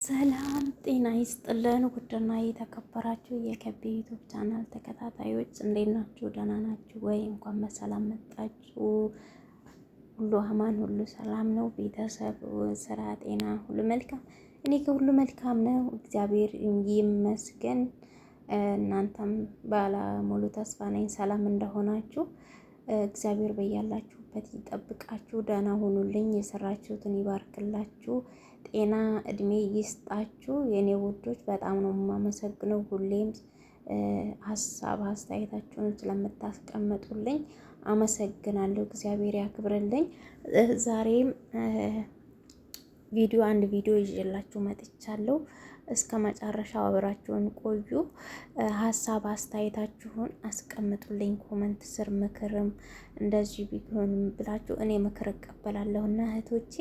ሰላም ጤና ይስጥልን። ውድና የተከበራችሁ የከቤ YouTube channel ተከታታዮች እንዴት ናችሁ? ደህና ናችሁ ወይ? እንኳን በሰላም መጣችሁ። ሁሉ አማን፣ ሁሉ ሰላም ነው። ቤተሰብ፣ ስራ፣ ጤና ሁሉ መልካም። እኔ ከሁሉ መልካም ነው፣ እግዚአብሔር ይመስገን። እናንተም ባለሙሉ ተስፋ ነኝ ሰላም እንደሆናችሁ። እግዚአብሔር በያላችሁበት ይጠብቃችሁ። ደህና ሁኑልኝ። የሰራችሁትን ይባርክላችሁ። ጤና እድሜ ይስጣችሁ የኔ ውዶች። በጣም ነው የማመሰግነው። ሁሌም ሀሳብ አስተያየታችሁን ስለምታስቀምጡልኝ አመሰግናለሁ። እግዚአብሔር ያክብርልኝ። ዛሬም ቪዲዮ አንድ ቪዲዮ ይዤላችሁ መጥቻለሁ። እስከ መጨረሻው አብራችሁን ቆዩ። ሀሳብ አስተያየታችሁን አስቀምጡልኝ comment ስር ምክርም እንደዚህ ቢሆንም ብላችሁ እኔ ምክር እቀበላለሁ እና እህቶቼ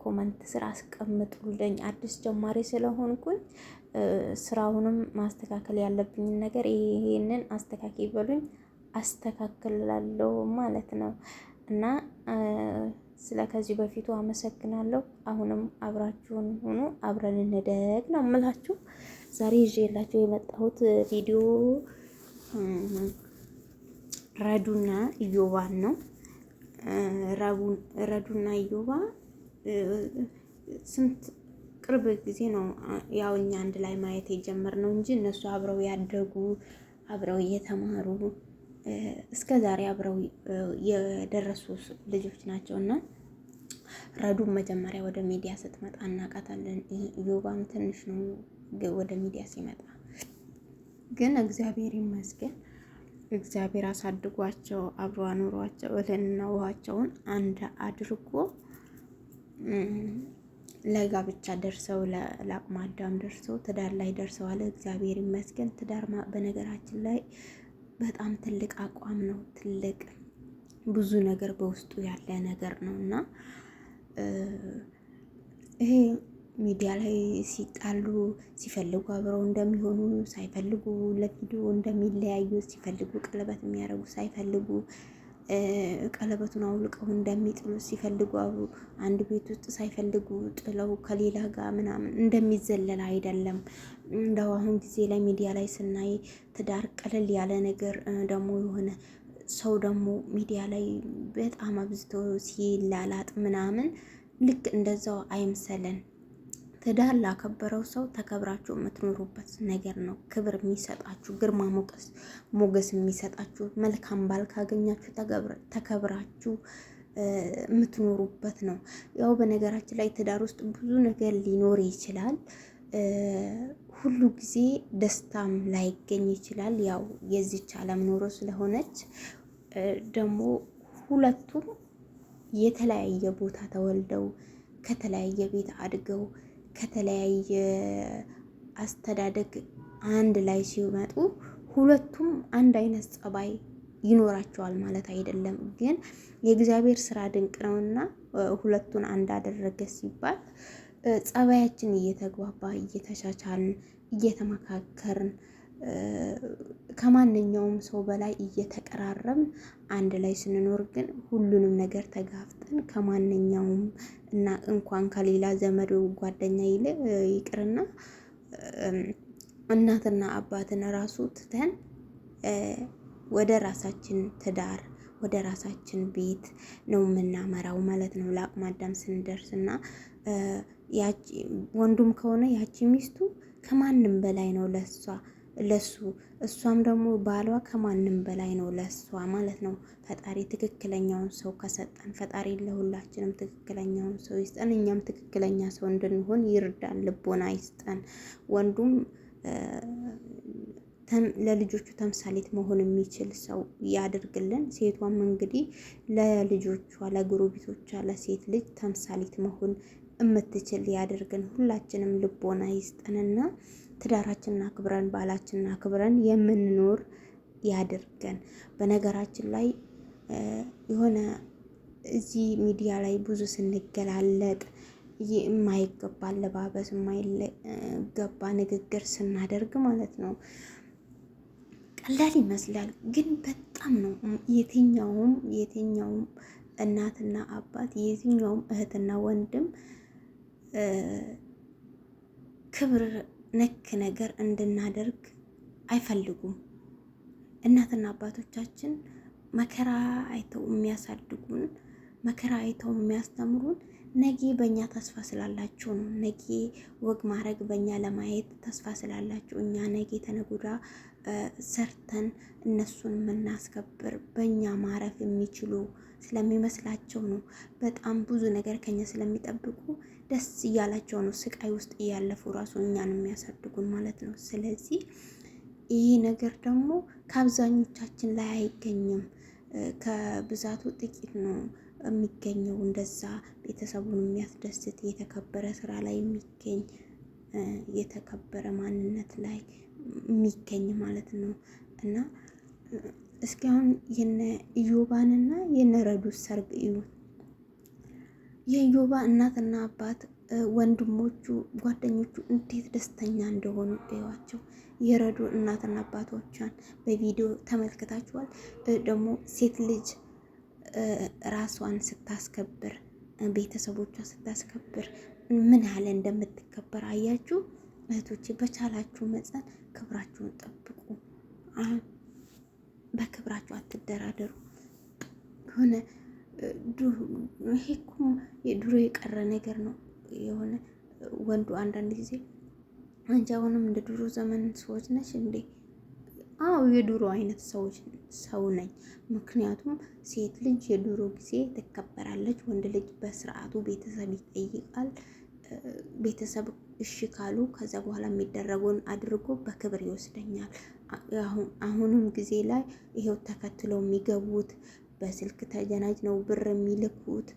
comment ስር አስቀምጡልኝ። አዲስ ጀማሪ ስለሆንኩኝ ስራውንም ማስተካከል ያለብኝን ነገር ይሄንን አስተካክይ በሉኝ አስተካክላለሁ ማለት ነው እና ስለ ከዚህ በፊቱ አመሰግናለሁ። አሁንም አብራችሁን ሁኑ፣ አብረን እንደግ ነው የምላችሁ። ዛሬ ይዤላችሁ የመጣሁት ቪዲዮ ረዱና ኢዮባን ነው። ረዱና ኢዮባ ስንት ቅርብ ጊዜ ነው ያው እኛ አንድ ላይ ማየት የጀመርነው እንጂ እነሱ አብረው ያደጉ አብረው እየተማሩ እስከ ዛሬ አብረው የደረሱ ልጆች ናቸው እና ረዱን መጀመሪያ ወደ ሚዲያ ስትመጣ እናውቃታለን። ዮባም ትንሽ ነው ወደ ሚዲያ ሲመጣ፣ ግን እግዚአብሔር ይመስገን እግዚአብሔር አሳድጓቸው አብሮ አኑሯቸው እህልና ውሃቸውን አንድ አድርጎ ለጋብቻ ደርሰው ለአቅመ አዳም ደርሰው ትዳር ላይ ደርሰዋል። እግዚአብሔር ይመስገን። ትዳር በነገራችን ላይ በጣም ትልቅ አቋም ነው። ትልቅ ብዙ ነገር በውስጡ ያለ ነገር ነው እና ይሄ ሚዲያ ላይ ሲጣሉ ሲፈልጉ አብረው እንደሚሆኑ ሳይፈልጉ ለቪዲዮ እንደሚለያዩ ሲፈልጉ ቀለበት የሚያደርጉ ሳይፈልጉ ቀለበቱን አውልቀው እንደሚጥሉ ሲፈልጉ አብሮ አንድ ቤት ውስጥ ሳይፈልጉ ጥለው ከሌላ ጋር ምናምን እንደሚዘለል አይደለም። እንደው አሁን ጊዜ ላይ ሚዲያ ላይ ስናይ ትዳር ቀለል ያለ ነገር ደግሞ የሆነ ሰው ደግሞ ሚዲያ ላይ በጣም አብዝቶ ሲላላጥ ምናምን ልክ እንደዛው አይምሰለን። ትዳር ላከበረው ሰው ተከብራችሁ የምትኖሩበት ነገር ነው። ክብር የሚሰጣችሁ ግርማ ሞገስ ሞገስ የሚሰጣችሁ መልካም ባል ካገኛችሁ ተከብራችሁ የምትኖሩበት ነው። ያው በነገራችን ላይ ትዳር ውስጥ ብዙ ነገር ሊኖር ይችላል። ሁሉ ጊዜ ደስታም ላይገኝ ይችላል። ያው የዚች ዓለም ኑሮ ስለሆነች ደግሞ ሁለቱም የተለያየ ቦታ ተወልደው ከተለያየ ቤት አድገው ከተለያየ አስተዳደግ አንድ ላይ ሲመጡ ሁለቱም አንድ አይነት ጸባይ ይኖራቸዋል ማለት አይደለም። ግን የእግዚአብሔር ስራ ድንቅ ነውና ሁለቱን አንድ አደረገ ሲባል ጸባያችን እየተግባባ እየተሻቻልን እየተመካከርን ከማንኛውም ሰው በላይ እየተቀራረብን አንድ ላይ ስንኖር ግን ሁሉንም ነገር ተጋፍጠን ከማንኛውም እና እንኳን ከሌላ ዘመድ ጓደኛ ይቅርና እናትና አባትን ራሱ ትተን ወደ ራሳችን ትዳር ወደ ራሳችን ቤት ነው የምናመራው ማለት ነው። ለአቅመ አዳም ስንደርስ እና ወንዱም ከሆነ ያቺ ሚስቱ ከማንም በላይ ነው ለሷ ለሱ እሷም ደግሞ ባሏ ከማንም በላይ ነው ለሷ ማለት ነው። ፈጣሪ ትክክለኛውን ሰው ከሰጠን ፈጣሪ ለሁላችንም ትክክለኛውን ሰው ይስጠን። እኛም ትክክለኛ ሰው እንድንሆን ይርዳን፣ ልቦና ይስጠን። ወንዱም ለልጆቹ ተምሳሌት መሆን የሚችል ሰው ያድርግልን። ሴቷም እንግዲህ ለልጆቿ፣ ለጎረቤቶቿ፣ ለሴት ልጅ ተምሳሌት መሆን የምትችል ያድርግን። ሁላችንም ልቦና ይስጠንና ትዳራችንን አክብረን ባላችንን አክብረን የምንኖር ያድርገን። በነገራችን ላይ የሆነ እዚህ ሚዲያ ላይ ብዙ ስንገላለጥ የማይገባ አለባበስ፣ የማይገባ ንግግር ስናደርግ ማለት ነው ቀላል ይመስላል፣ ግን በጣም ነው የትኛውም የትኛውም እናትና አባት የትኛውም እህትና ወንድም ክብር ነክ ነገር እንድናደርግ አይፈልጉም። እናትና አባቶቻችን መከራ አይተው የሚያሳድጉን፣ መከራ አይተው የሚያስተምሩን ነጌ በእኛ ተስፋ ስላላቸው ነው። ነጌ ወግ ማድረግ በእኛ ለማየት ተስፋ ስላላቸው እኛ ነጌ ተነጉዳ ሰርተን እነሱን የምናስከብር በእኛ ማረፍ የሚችሉ ስለሚመስላቸው ነው። በጣም ብዙ ነገር ከኛ ስለሚጠብቁ ደስ እያላቸው ነው ስቃይ ውስጥ እያለፉ ራሱ እኛን የሚያሳድጉን ማለት ነው። ስለዚህ ይህ ነገር ደግሞ ከአብዛኞቻችን ላይ አይገኝም። ከብዛቱ ጥቂት ነው የሚገኘው። እንደዛ ቤተሰቡን የሚያስደስት የተከበረ ስራ ላይ የሚገኝ፣ የተከበረ ማንነት ላይ የሚገኝ ማለት ነው። እና እስኪ አሁን የነ ኢዮባንና የነ ረዱ ሰርግ እዩ። የኢዮባ እናትና አባት፣ ወንድሞቹ፣ ጓደኞቹ እንዴት ደስተኛ እንደሆኑ እዩዋቸው። የረዱ እናትና አባቶቿን በቪዲዮ ተመልክታችኋል። ደግሞ ሴት ልጅ ራሷን ስታስከብር፣ ቤተሰቦቿ ስታስከብር ምን ያህል እንደምትከበር አያችሁ። እህቶቼ በቻላችሁ መጠን ክብራችሁን ጠብቁ። በክብራችሁ አትደራደሩ። የሆነ ይሄ እኮ ድሮ የቀረ ነገር ነው። የሆነ ወንዱ አንዳንድ ጊዜ አንቺ አሁንም እንደ ድሮ ዘመን ሰዎች ነሽ እንዴ? አዎ የድሮ አይነት ሰዎች ሰው ነኝ። ምክንያቱም ሴት ልጅ የድሮ ጊዜ ትከበራለች፣ ወንድ ልጅ በስርዓቱ ቤተሰብ ይጠይቃል። ቤተሰብ እሺ ካሉ ከዛ በኋላ የሚደረገውን አድርጎ በክብር ይወስደኛል። አሁንም ጊዜ ላይ ይሄው ተከትለው የሚገቡት፣ በስልክ ተጀናጅ ነው ብር የሚልኩት፣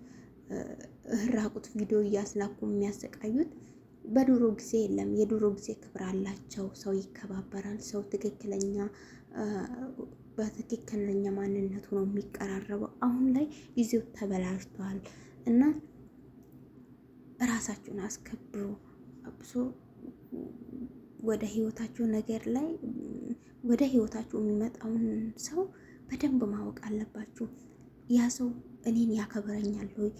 ራቁት ቪዲዮ እያስላኩ የሚያሰቃዩት በድሮ ጊዜ የለም። የድሮ ጊዜ ክብር አላቸው። ሰው ይከባበራል። ሰው ትክክለኛ በትክክለኛ ማንነቱ ነው የሚቀራረበው። አሁን ላይ ጊዜው ተበላሽቷል እና እራሳችሁን አስከብሩ። አብሶ ወደ ህይወታችሁ ነገር ላይ ወደ ህይወታችሁ የሚመጣውን ሰው በደንብ ማወቅ አለባችሁ። ያ ሰው እኔን ያከብረኛል ወይ፣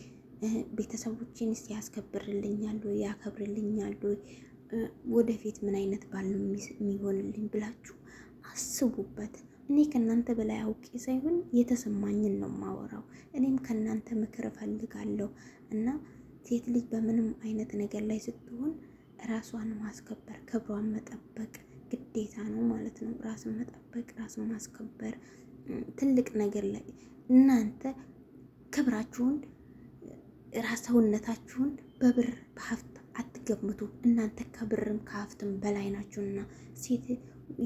ቤተሰቦቼንስ ያስከብርልኛል ወይ፣ ያከብርልኛል ወይ፣ ወደፊት ምን አይነት ባል ነው የሚሆንልኝ ብላችሁ አስቡበት። እኔ ከእናንተ በላይ አውቄ ሳይሆን የተሰማኝን ነው ማወራው። እኔም ከእናንተ ምክር እፈልጋለሁ እና ሴት ልጅ በምንም አይነት ነገር ላይ ስትሆን ራሷን ማስከበር ክብሯን መጠበቅ ግዴታ ነው ማለት ነው። ራስን መጠበቅ፣ ራስን ማስከበር ትልቅ ነገር ላይ እናንተ ክብራችሁን ራሰውነታችሁን በብር በሀብት አትገምቱ። እናንተ ከብርም ከሀብትም በላይ ናችሁና። ሴት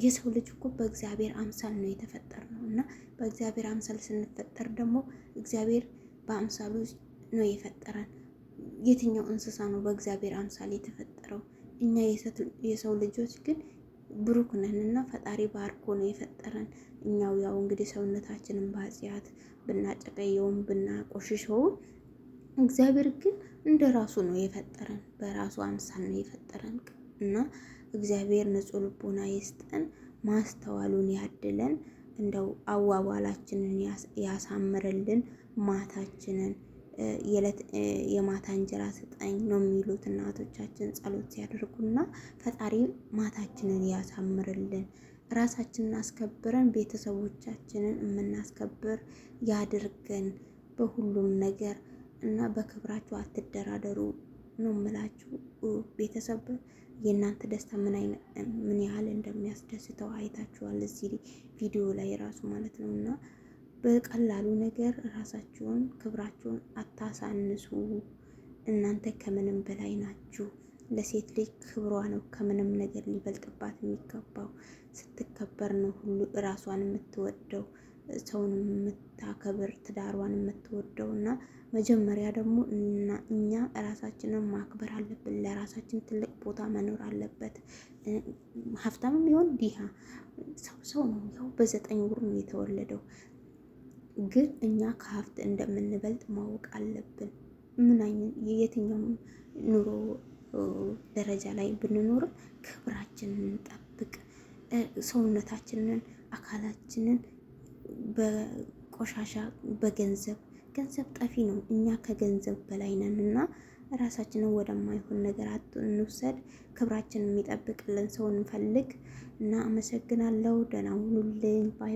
የሰው ልጅ እኮ በእግዚአብሔር አምሳል ነው የተፈጠር ነው እና በእግዚአብሔር አምሳል ስንፈጠር ደግሞ እግዚአብሔር በአምሳሉ ነው የፈጠረን። የትኛው እንስሳ ነው በእግዚአብሔር አምሳል የተፈጠረው? እኛ የሰው ልጆች ግን ብሩክ ነን እና ፈጣሪ ባርኮ ነው የፈጠረን። እኛው ያው እንግዲህ ሰውነታችንን በኃጢአት ብናጨቀየውም ብናቆሽሸውም እግዚአብሔር ግን እንደ ራሱ ነው የፈጠረን፣ በራሱ አምሳል ነው የፈጠረን እና እግዚአብሔር ንጹሕ ልቦና ይስጠን፣ ማስተዋሉን ያድለን፣ እንደው አዋዋላችንን ያሳምርልን፣ ማታችንን የዕለት የማታ እንጀራ ስጠኝ ነው የሚሉት እናቶቻችን ጸሎት ሲያደርጉና ፈጣሪ ማታችንን ያሳምርልን። ራሳችንን አስከብረን ቤተሰቦቻችንን የምናስከብር ያድርገን በሁሉም ነገር እና በክብራችሁ አትደራደሩ ነው የምላችሁ። ቤተሰብ የእናንተ ደስታ ምን ያህል እንደሚያስደስተው አይታችኋል እዚህ ቪዲዮ ላይ ራሱ ማለት ነው እና በቀላሉ ነገር ራሳችሁን ክብራችሁን አታሳንሱ። እናንተ ከምንም በላይ ናችሁ። ለሴት ልጅ ክብሯ ነው ከምንም ነገር ሊበልጥባት የሚገባው። ስትከበር ነው ሁሉ ራሷን የምትወደው፣ ሰውን የምታከብር፣ ትዳሯን የምትወደው እና መጀመሪያ ደግሞ እኛ ራሳችንን ማክበር አለብን። ለራሳችን ትልቅ ቦታ መኖር አለበት። ሀብታምም ይሆን ዲሃ ሰው ሰው ነው። ያው በ9 ወር ነው የተወለደው። ግን እኛ ከሀብት እንደምንበልጥ ማወቅ አለብን። ምን አይነት የትኛውም ኑሮ ደረጃ ላይ ብንኖርም ክብራችንን እንጠብቅ። ሰውነታችንን፣ አካላችንን በቆሻሻ በገንዘብ፣ ገንዘብ ጠፊ ነው። እኛ ከገንዘብ በላይ ነን እና ራሳችንን ወደማይሆን ነገር እንውሰድ። ክብራችንን የሚጠብቅልን ሰው እንፈልግ እና አመሰግናለሁ። ደህና ሁኑልኝ bye።